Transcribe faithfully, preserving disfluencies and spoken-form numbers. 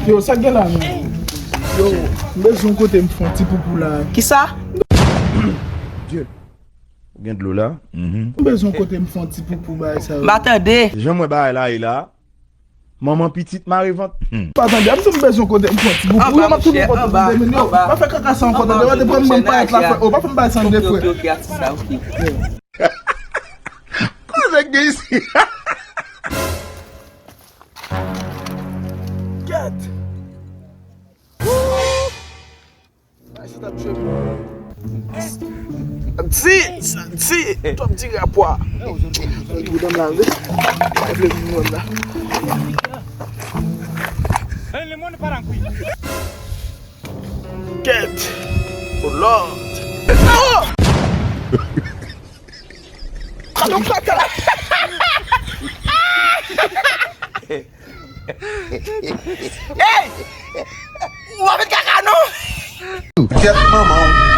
Yo, sa k gen la menm? Yo, m bezwen yon kote m fè yon ti poupou la. Kisa? Ou gen dlo la? M bezwen yon kote m fè yon ti poupou bagay sa yo. M pa tande. Jan mwen bagay la ye la. Manman pitit mare vant. Pa tande, m di m bezwen yon kote m fè yon ti poupou. Yo, m ap tounen kont de moun yo. Pa fè kaka sa ankò, tande. Mwen te pran mwen pa et la fè. O, pa fè m bagay sa de frè. Ok, ok, atis la, ok. Kote gen isi? Kèt. Ay, se t ap jwe m. Di, di, twòp di rapò. Li pou dam la, wi. Li vle vin wè m la. Kèt. Oh Lord. Oh! Alon kaka. Hey! Ou pa met kaka non! Kèt manman w.